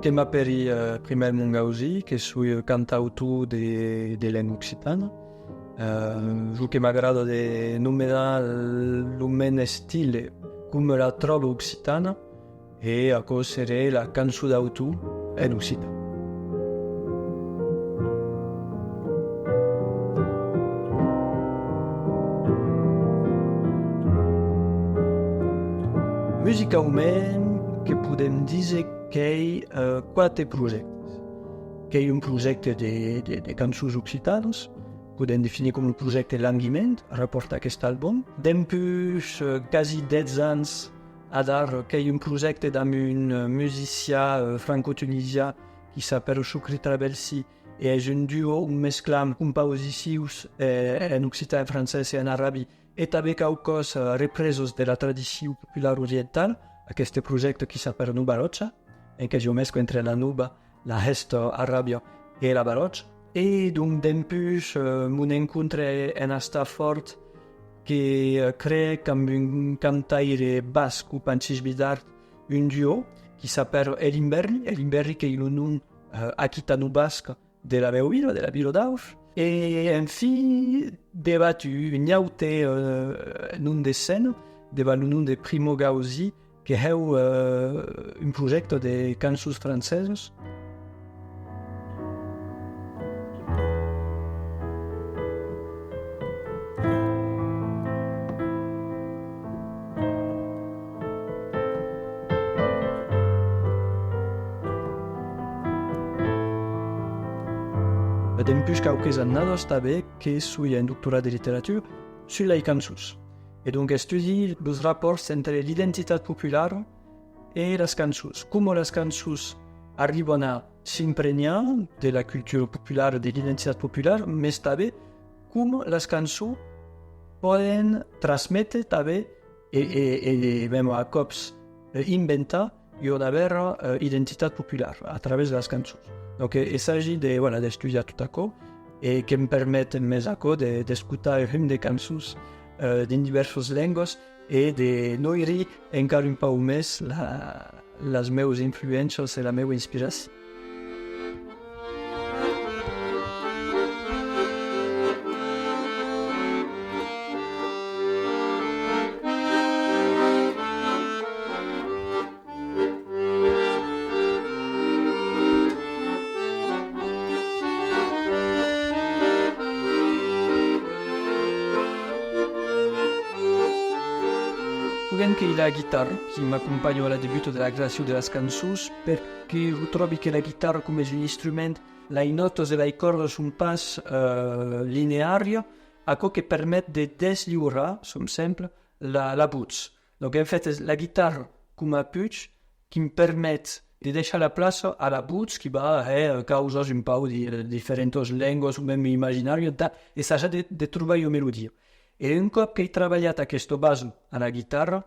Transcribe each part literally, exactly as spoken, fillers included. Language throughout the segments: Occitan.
Que m'apèri, eh, Primèr Mongausí, que soi, eh, cantautor de, de lenga occitana. Eh, jo que m'agrada de nomenar lo men estile coma la tròba occitana, e aquò seré la cançon d'autor en occitan. Musicaument, que podèm díser qu'èi, eh, quate projèctes. Qu'ei un projècte de, de, de cançons occitanas, podèm definir coma lo projècte Languiment, rapòrt a aqueste album. Dempús, eh, quasi dètz ans, adara, qu'ei un projècte damb un, eh, musician, eh, franco-tunisian qui s'apèra Shukri Trabelsi, e es un duo, un mesclam, composicions, eh, en occitan, en francés e en arabi, e tanben quauquas, eh, represas de la tradicion populara orientala, aqueste projècte qui s'apèra Nuba Rocha, en que jo mescla entre la nuba, la hèsta aràbia e la Baloch. E donc, dempús, eh, mon encontre en Astafòrt, que, eh, creèc amb un cantaire basco, Panchis Bidart, un duo qui s'apèra El Imberri. El Imberri qu'ei lo nom, eh, aquitanosbasc de la mèu vila, de la vila d'Aus. E, enfin, devath un aute, eh, nom de scèna, devath lo nom de Primo Gauzy, que hè, eh, un projècte de cançons francesas. E dempús quauques annadas tanben que soi en doctorat de literatura sus las cançons. E donc estudi los rapòrts entre l'identitat populara e las cançons. Coma las cançons arriban a s'impregnar de la cultura populara, de l'identitat populara, mes tanben coma las cançons pòden transméter tanben e, e, e, e mèma a còps, eh, inventar ua navèra, eh, identitat populara a travèrs de las cançons. Donc, eh, essagi de, voilà, d'estudiar tot aquò e que'm permet, mes aquò, de, d'escotar un hum de cançons, eh, dins divèrsas lengas e de noirir encara un pauc mès la, las meus influéncias e la meua inspiracion. Foguèm qu'ei la guitarra qui m'acompanha a la debuta de la creacion de las cançons, perque jo tròbi que la guitarra, coma es un instrument, las nòtas e las còrdas son pas, eh, lineàrias, aquò que permet de desliurar, som sempre, la, la votz. Donc, en fait, es la guitarra coma puig qui'm permet de deishar la plaça a la votz qui va hèr causas un pauc di-, diferentas lengas o mème imaginàrias, entà essajar de, de trobar ua melodia. E un còp qu'èi trabalhat aquesta basa a la guitarra,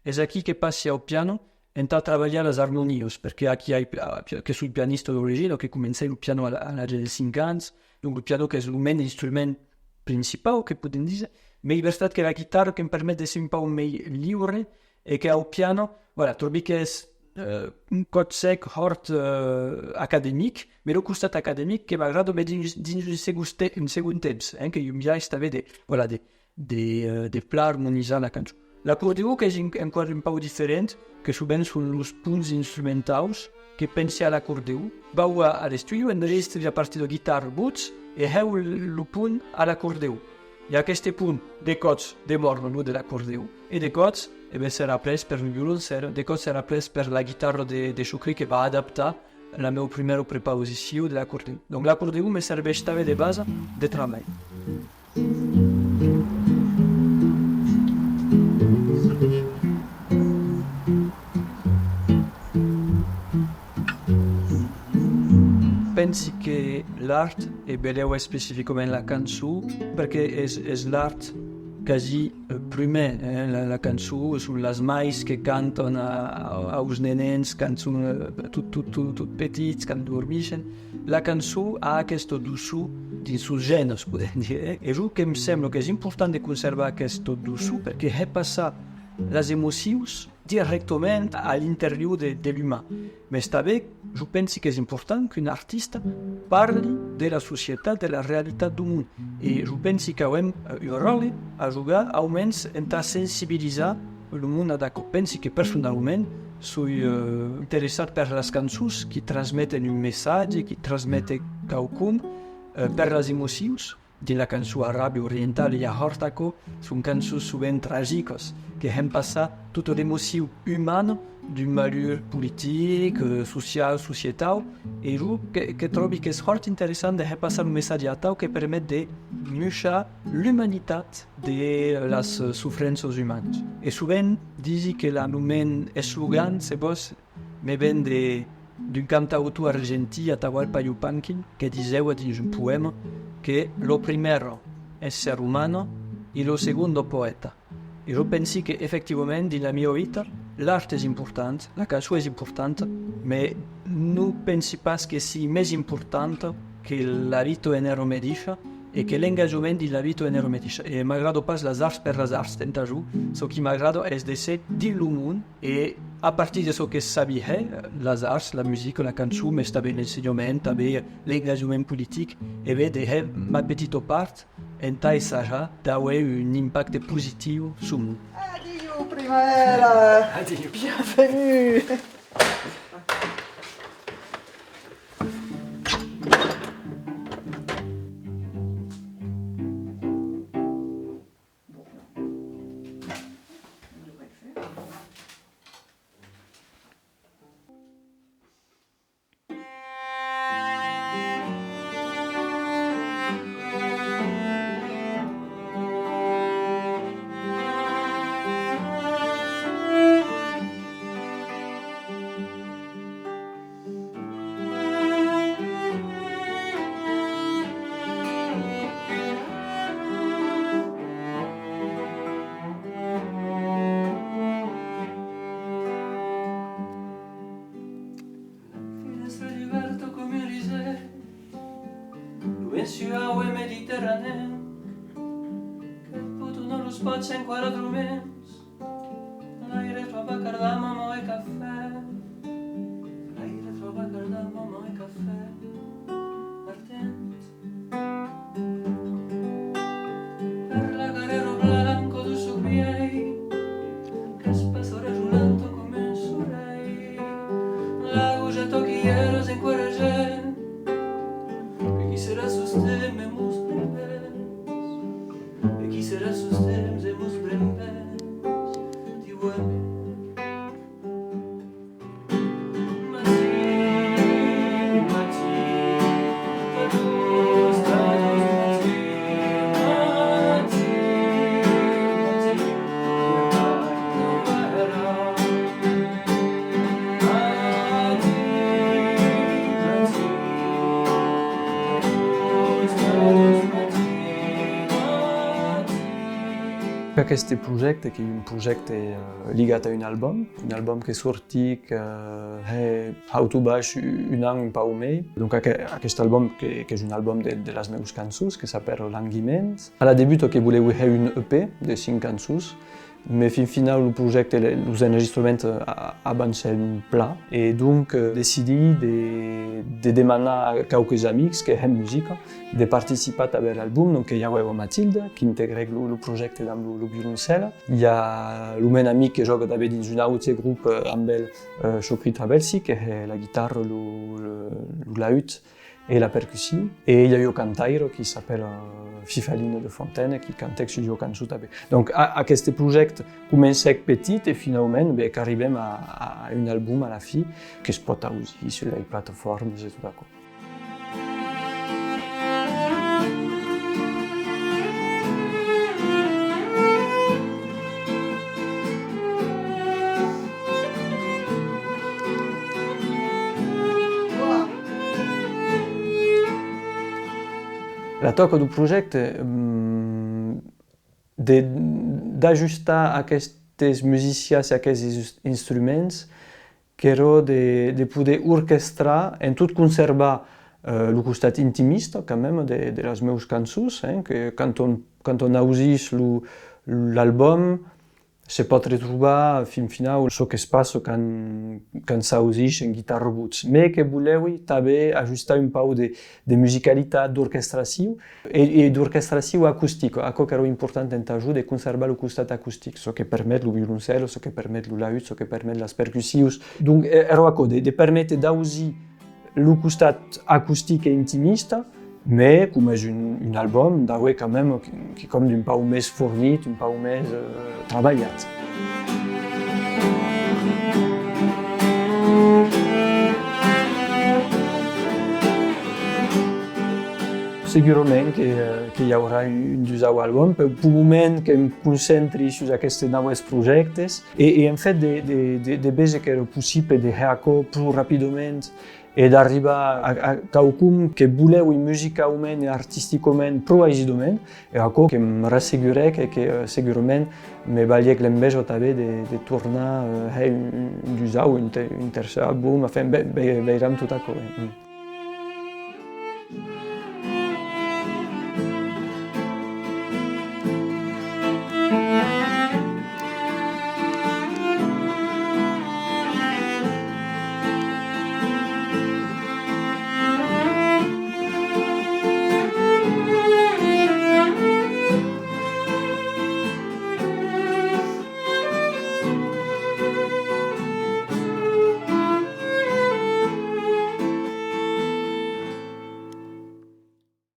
es aquí que passi au piano entà trabalhar las armonias, perque aquí ai, que soi pianista d'origina, que comencèi lo piano a la, a l'atge de cinc ans, donc lo piano qu'es lo men instrument principau, que podèm díser, mès ei vertat que la guitarra que'm permet d'èsser un pauc mei liure e que au piano, voilà, tròbi qu'es, eh, un còp sec hòrt, eh, academic, mès lo costat academic que m'agrada, mès dins, dins un segon te-, un segon temps, eh, qu'ei un biais tanben de, voilà, de, de, eh, de plan armonizar la cançon. L'acordeon qu'es un, enqüèra un pauc diferent, que sovent son los ponts instrumentaus, que pensi a l'acordeon, vau a, a l'estudi, enregistri la partida guitarra-votz e hèu lo pont a l'acordeon. E aqueste pont, de còps, demòra lo de l'acordeon, e de còps, e ben, serà pres per lo violoncèl, de còps serà pres per la guitarra de, de Chokri que va adaptar la meva prumèra prepausicion de l'acordeon. Donc l'acordeon me serveish tanben de basa de trabalh. Pensi que l'art, e benlèu especificament la cançon, perque es, es l'art quasi, eh, prumèr, eh, la, la cançon, son las mairs que cantan a, a, aus nenens quand son, eh, tot, tot, tot, tot petits, quand dormischen. La cançon a aquesta doçor dins sos gènes, podèm dire, eh? E jo que'm sembla qu'es important de conservar aquesta doçor, perque hè passar las emocions dirèctament a l'interior de, de l'uman. Mès tanben, jo pensi qu'es important qu'un artista parli de la societat, de la realitat deu mond. E jo pensi qu'avem, eh, un ròtle a jogar, aumens entà sensibilizar lo mond ad aquò. Pensi que personaument soi, eh, interessat per las cançons qui transmeten un messatge, qui transmeten quaucòm, eh, per las emocions. Dins la cançon araba orientala i a hòrt aquò, son cançons sovent tragicas, que hèn passar tota l'emocion umana d'un malur politic, eh, social, societau, e jo que, que tròbi qu'es hòrt interessant de hèr passar lo messatge atau que permet de muishar l'umanitat de las, eh, sofrenças umanas. E sovent disi que la, lo men eslogan, se vòs, me ven de, d'un cantautor argentin, Atahualpa Yupanqui, que disèva dins un poèma que lo primèro es ser umana e lo segundo poeta. E jo pensi que, efectivament, dins la mia vita, l'art es important, la cançon es importanta, mès non pensi pas que sii mès importanta que la vita en era medisha, e que l'engajament dins la vita en era medisha. E m'agrada pas las arts per las arts, entà jo, çò qui m'agrada es d'èsser dins lo mond, e a partir de çò que sabi hèr, las arts, la musica, la cançon, mès tanben l'ensenhament, tanben l'engajament politic, e ben de hèr ma petita part entà essajar d'aver un impacte positiu sul mond. Adiu, Primavera! Adiu. Bienvenue! Finestra dubèrta coma un risèr, lo vent suau e mediterranèu que potonan los pòts enquara droments. L'aire tròba cardamoma e cafè, l'aire tròba cardamoma e cafè ardent. Per la carrèra blanca deu Sorbièr, qu'es passarèja lenta coma un sorelh, la gojeta qui èra enquara gent. E qui serà sustemps e mos brembèls? E qui serà sustemps e mos brembèls? Diu-me. Aqueste projècte, qu'ei un projècte, eh, ligat a un album, un album que sortic, eh, hè haut o baish un an, un pauc mei. Donc aqu-, aqueste album que, qu'es un album de, de las meus cançons, que s'apèra Languiments. A la debuta que volèvi hèr un E P de cinc cançons, mès fin finau lo projècte, le, los enregistraments, eh, a-, avancèn plan. E donc, eh, decidí de, de demanar a quauques amics que hèn musica de participar tanben a l'album. Donc i avèva Matilde, qu'integrèc lo, lo projècte damb lo, lo violoncèl. I a lo men amic que jòga tanben dins un autre grop, eh, amb el, eh, Chokri Trabelsi, que hè la guitarra, lo, lo, lo laüt e la percussion. E i a ua cantaira qui s'apèla Fifaline de Fontaine, qui cantèc sus ua cançon tanben. Donc a-, aqueste projècte comencèc petit e finaument, ben, qu'arribèm a, a un album a la fin, que's pòt ausir sus las platafòrmas e tot aquò. La tòca deu projècte, mm, de, d'ajustar aquestes musicians e aquests ins-, instruments, qu'èra de, de poder orquestrar en tot conservar, eh, lo costat intimista, quand même, de, de las meus cançons, hein, que quand on, quand on ausís lo, l'album, Se pòt retrobar, fin finau, çò que's passa quand, quand s'ausís en guitarra votz. Mès que volèvi tanben ajustar un pauc de, de musicalitat, d'orquestracion, e, e d'orquestracion acostica. Aquò qu'èra important entà jo, de conservar lo costat acostic, çò que permet lo violoncèl, çò que permet lo laüt, çò que permet las percussions. Donc, e-, èra aquò, de, de perméter d'ausir lo costat acostic e intimista, mès coma es un, un album, d'aver quand même que-, quicòm d'un pauc mès fornit, un pauc mès, eh, trabalhat. Segurament que, eh, que i aurà un dusau album. Peu, peu moment que'm concentri sus aquestes naues projèctes e, e en fait de, de, de, de véser qu'èra possible de hèr aquò pro rapidament e d'arribar a, a quaucòm que volèvi musicaument e artisticament pro aisidament, e aquò que'm rassegurèc e que, eh, segurament me balhèc l'enveja tanben de, de tornar, eh, hèr un, un dusau, un te-, un tercer album, enfin, ve-, ve-, veiram tot aquò, eh. Mm.